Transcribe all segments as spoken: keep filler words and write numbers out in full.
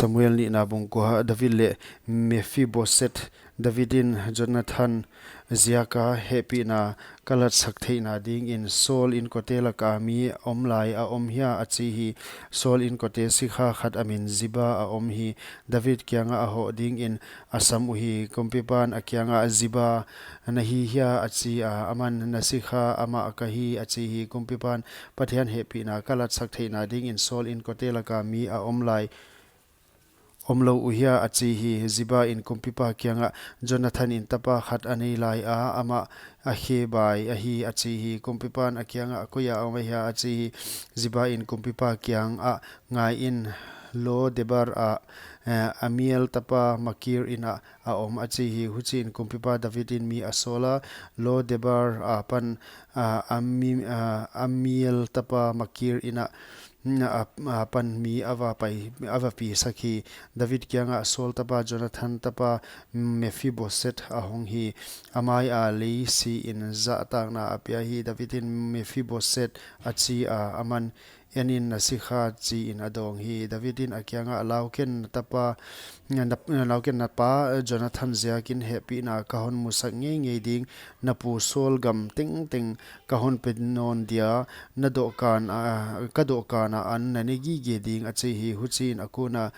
Samuel nihna bung kua. David leh Mephiboset. David in Jonathan ziaka hehpihna ka latsak theihna dingin Saul inkote laka mi om lai a om hia, a chi hi. Saul inkote sikha khat a min Ziba a om hi. David kianga a hoh dingin a sam uhi. Kumpipan a kianga, Ziba na hi hia, a chi a. Aman, na sikha amah ka hi, a chi hi. Kumpipan, Pathian hehpihna ka latsak theihna dingin Saul inkote laka mi a om lai, om lou uhia, a chi hi. Ziba in kumpipa kianga, Jonathan in tapa khat a nei lai a, amah a khe bai ahi, a chi hi. Kumpipan a kianga, koia om ahia, a chi hi. Ziba in kumpipa kianga, ngaiin, Lo Debar a, eh, Amiel tapa Makir ina a om, a chi hi. Huchiin kumpipa David in mi a sawla, Lo Debar apan, ah, Ami-, ah, Amiel tapa Makir ina, na a, a pan mi a va pai, a va pi sak hi. David kianga Saul tapa Jonathan tapa Mephiboset a hong hi. A maia lei siin zahtakna a pia hi. David in, Mephiboset, a chi a. Aman, enin, na sikha, chiin a dawng hi. David in a kianga, lau ken, na tapa, na, na, lau ken, na pa Jonathan ziakin hehpihna ka hon musak ngeingei ding, na pu Saul gam tengteng ka hon pe nawn dia, na dohkan a, ka dohkana an na ne gige ding, a chi hi. Huchiin a kuna,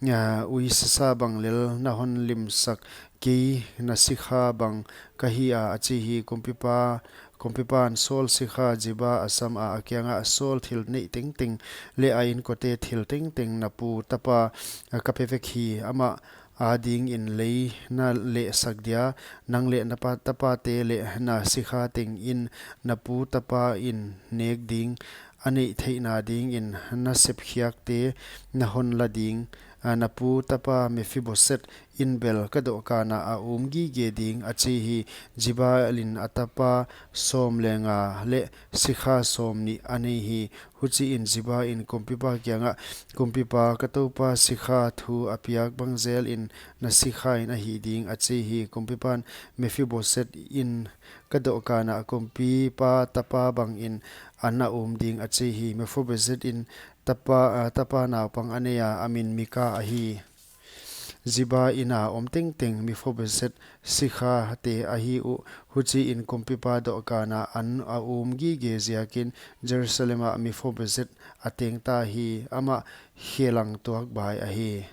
ah, uisasa bang lel na hon limsak, kei na sikha bang ka hi a, a chi hi. Kumpipa, kumpipan Saul sikha Ziba a sam a, a kianga, Saul thil neih tengteng leh a inkote thil tengteng na pu tapa, ah, ka pe vek hi. Amah adingin lei na lehsak dia, nang leh na pa tapate leh na sikha tengin na pu tapa in nek ding, a neih theihna dingin na sepkhiakte na hon la ding, ah, na pu tapa Mephiboset in bel ka dohkana a um gige ding, a chi hi. Ziba in a tapa sawm leh nga leh sikha sawmnih a nei hi. Huchiin Ziba in kumpipa kianga, Kumpipa, ka toupa sikha thu a piak bang zelin na sikha in a hih ding, a chi hi. Kumpipan, Mephiboset in ka dohkana kumpipa tapa bangin an a um ding, a chi hi. Mephiboset in tapa, ah, tapa naupang a nei a, a min Mika ahi. Ziba ina om tengteng Mephiboset sikhate ahi uh. Huchiin kumpipa dohkana an a um gige ziakin Jerusalem ah Mephiboset a teng ta hi. Amah khelang tuak bai ahi.